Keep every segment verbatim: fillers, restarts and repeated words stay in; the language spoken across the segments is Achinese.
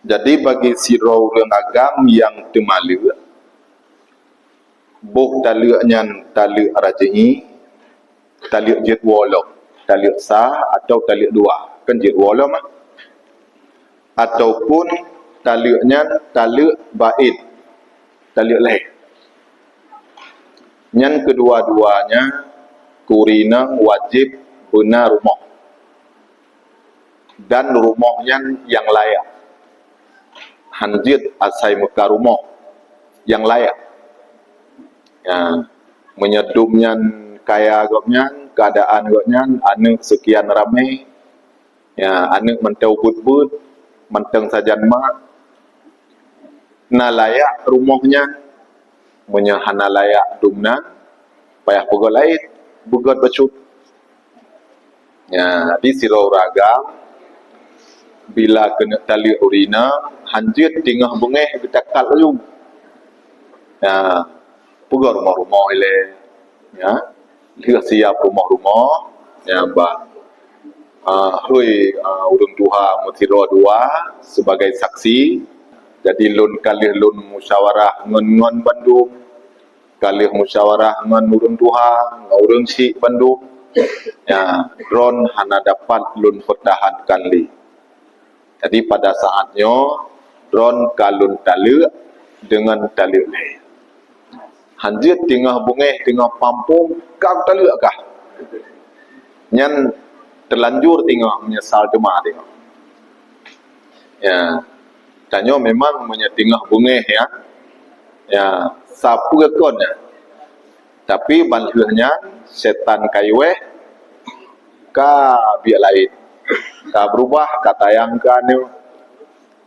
Jadi bagi sidroe ureuëng agam nyang teumaleuek, boh taleuek nyan taleuek rajai, taleuek jeuet woe lom, taleuek sah atau taleuek dua, kan jeuet woe lom, ah. Ataupun taleuek nyan taleuek bain, taleuek lhée. Nyan keudua-duanya keu ureuëng inong wajéb beuna rumoh. Dan rumoh nyan nyang layak. Hán jeuet asai meuka rumoh, nyang layak. Ya, meunyoe dum nyan kaya gobnyan, keuadaan gobnyan, aneuëk seukian ramé, ya, aneuëk mantong buet-buet, mantong sajan mak, na layak rumoh nyan. Meunyoe hana layak dum nan, payah peugöt laén, beugöt bacut. Ya, di sidroe ureuëng agam, bila keuneuk taleuek ureuëng inong, hán jeuet teungoh beungéh geutakal laju. Ya, peugöt rumoh-rumoh ilée. Ya, lheueh siap rumoh-rumoh, ya, bah, ah, hôi, ah, ureuëng tuha meusidroe dua sebagai saksi. Jadi lôn ka lheueh lôn musyawarah ngon, ngon bandum. Ka lheueh musyawarah ngon ureuëng tuha, ngon ureuëng syiek bandum. Ya, droen hana dapat lôn peutahankan lé. Jadi pada saat nyoe, droen ka lôn taleuek deungon taleuek lhée. Hán jeuet teungoh beungéh, teungoh pampông, ka taleuek kah. Nyan teulanjur teungoh, meunyeusal teuma teungoh. Ya, tanyoe memang meunyoe teungoh beungéh, ya, ya, sapeue kon, ya. Tapi ban lheueh nyan, setan ka iweh, ka biet laén. Ka beurubah, ka tayang keu aneuëk.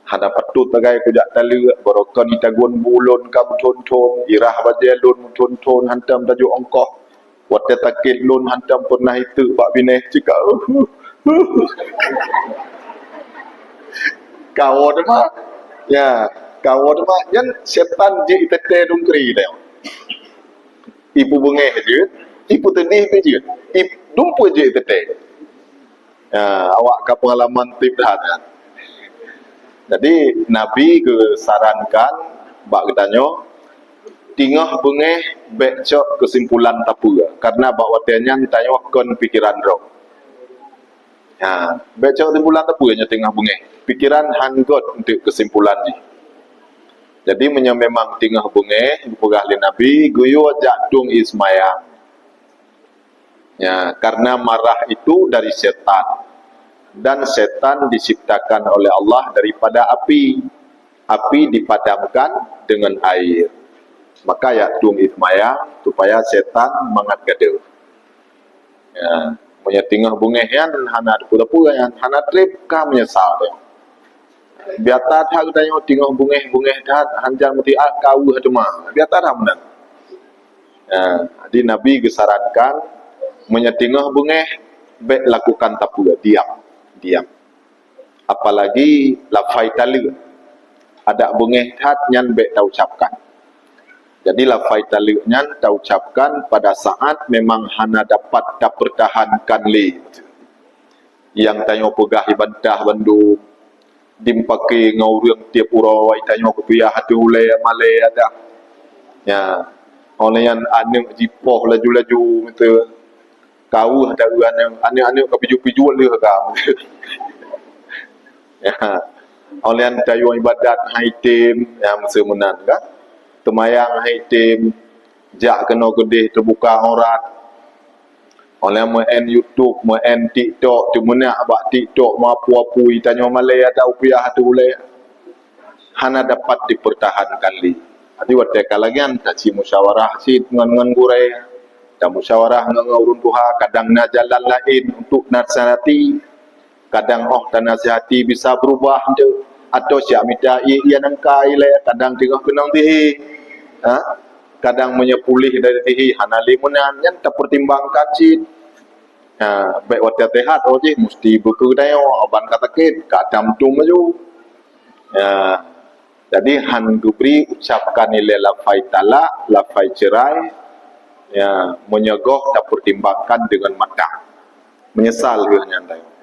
Hana patôt sagai kujak taleuek, barokon itagun bu lôn ka meuthon-thon, irah bajée lôn meuthon-thon, hantom tajok ongkoh. Watée sakét lôn hantom peureunah iteuk bak binéh cit ka. Kawoe teuma. Ya, kawoe teuma. Nyan setan jeuet iteuntée dungkri teuh. Ipeubeungéh jeuet, ipeuteudeh pih jeuet, ip-, dumpeue jeuet iteuntée. Ya, awak ka peungalaman treb that, ya. Jadi, Nabi geusarankan bak geutanyoe, teungoh beungéh bék cok keusimpulan sapeue, karena bak watée nyan tanyoe kon pikeran droe. Ha, bék cok keusimpulan sapeue nyoe teungoh beungéh. Pikeran hán göt untuk keusimpulan jih. Jadi, meunyoe memang teungoh beungéh, geupeugah lé Nabi, geuyue jak tueng ié seumayang. Ya, karena marah itu dari setan. Dan setan diciptakan oleh Allah daripada api. Api dipadamkan dengan air. Maka jak tueng ié seumayang supaya setan mangat gadoh. Ya, meunyoe teungoh beungéh nyan hana teupeu-teupeu nyan, hana treb ka meunyeusal teuh. Biasa that geutanyoe teungoh beungéh-beungéh that, hanjan meuti-at ka weueh teuma. Biasa that meunan. Nah, jadi Nabi geusarankan, meunyoe teungoh beungéh, bék lakukan sapeue, diam. Diam. Apalagi lafai taleuek. Adak beungéh that nyan bék taucapkan. Jadi lafai taleuek nyan taucapkan pada saat memang hana dapat tapeurtahankan lé. Nyang tanyoe peugah ibantah bandum, dimeupaké ngon ureuëng tieb uroe, tanyoe kupiah ateueh ulée malée adak. Ya, óh lheueh nyan aneuëk jipoh laju-laju, meuteue. Ka weueh ata aneuëk, aneuëk-aneuëk ka pijuet-pijuet lheueh ka. Ya. Óh lheueh nyan tayue ibadat hai tem, ya, meuseu meunan kan. Teumayang hai tem, jak keunoe keudeh teubuka aurat. Óh lheueh meu'en YouTube, meu'en TikTok, teumeunak bak TikTok, meuapui-apui, tanyoe malée ata kupiah ateueh ulée. Hana dapat dipeurtahankan lé. Jadi watée ka lagée nyan, taci musyawarah cit ngon, ngon gurée, tamusyawarah ngon, ngon ureuëng tuha, kadang na jalan laén untuk nasihati, kadang óh tanasihati bisa beurubah teuh, atau siat mita ié nyang ka ilée, kadang teungoh keunong tihé. Ha? Kadang meunyoe puléh dari tihé hana lé meunan, nyan tapeurtimbangkan cit. Ha, bék watée teuhat, oh jih musti beukeue tanyoe, aban ka sakét, ka tam tum laju. Ya, jadi hán geubri ucapkan ilée lafai talak, lafai cerai, ya, meunyoe goh tapeurtimbangkan deungon matang. Meunyeusal lheueh nyan tanyoe.